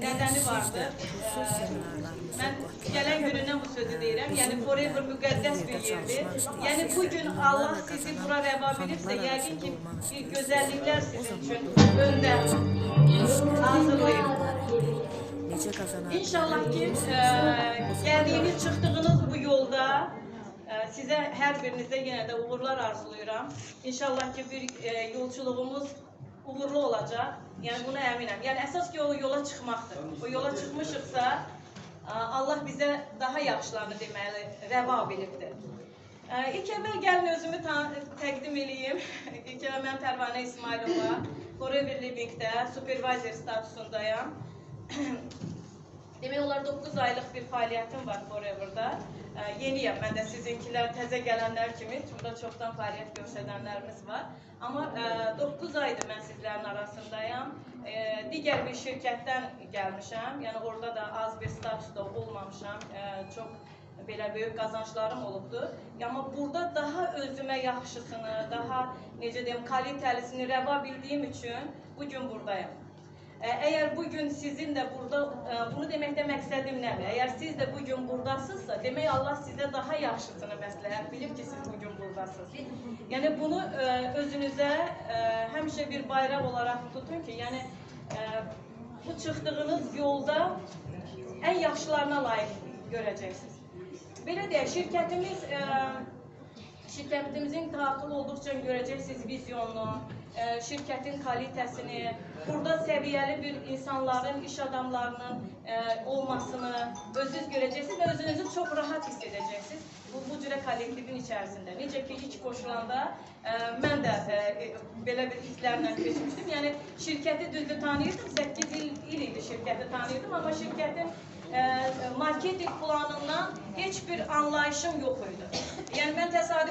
nədəni vardır. Mən gələn günündən bu sözü deyirəm. Yəni Forever müqəddəs bir yerdir. Yəni bugün Allah sizi bura rəva bilibsə, yəqin ki bir gözəlliklər sizin üçün öndə hazırlayıb. İnşallah ki gəldiyiniz, çıxdığınız bu yolda sizə hər birinizə yenə də uğurlar arzulayıram. İnşallah ki bir yolçuluğumuz uğurlu olacaq. Yəni buna əminəm. Yəni əsas ki o yola çıxmaqdır. O yola çıxmışıqsa Allah bizə daha yaxşılarını deməli rəva bilibdir. İlk əvvəl gəlin özümü təqdim eləyim. İlk əvvəl mən Pərvanə İsmailova, Forever Living-də supervisor statusundayam. Demək olar 9 aylıq bir fəaliyyətim var Forever-da. Yeniyəm, mən də sizinkilər təzə gələnlər kimi, burada çoxdan fəaliyyət göstərənlərimiz var. Amma 9 aydır mən sizlərin arasındayam. Digər bir şirkətdən gəlmişəm, yəni orada da az bir statusda olmamışam, çox belə böyük qazanclarım olubdur. Amma burada daha özümə yaxşısını, daha necə deyim, kalitəlisini rəva bildiyim üçün bugün buradayam. Əgər bugün sizin də burada, bunu deməkdə məqsədim nədir? Əgər siz də bugün buradasınızsa, demək Allah sizə daha yaxşısını məsləhət bilib ki, siz bugün buradasınız. Yəni bunu özünüzə həmişə bir bayraq olaraq tutun ki, yəni bu çıxdığınız yolda ən yaxşılarına layiq görəcəksiniz. Belə deyək, şirkətimizin daxil olduqca görəcəksiniz vizyonunu, şirkətin kalitəsini, burada səviyyəli bir insanların, iş adamlarının olmasını özünüz görəcəksiniz və özünüzü çox rahat hiss edəcəksiniz bu cürə kollektivin içərisində. Necə ki, ilk qoşulanda mən də belə bir hisslərlə keçmişdim. Yəni, şirkəti düzdür tanıyırdım, 8 il idi şirkəti tanıyırdım, amma şirkətin marketing planından heç bir anlayışım yox idi. Yəni, mən təsadüf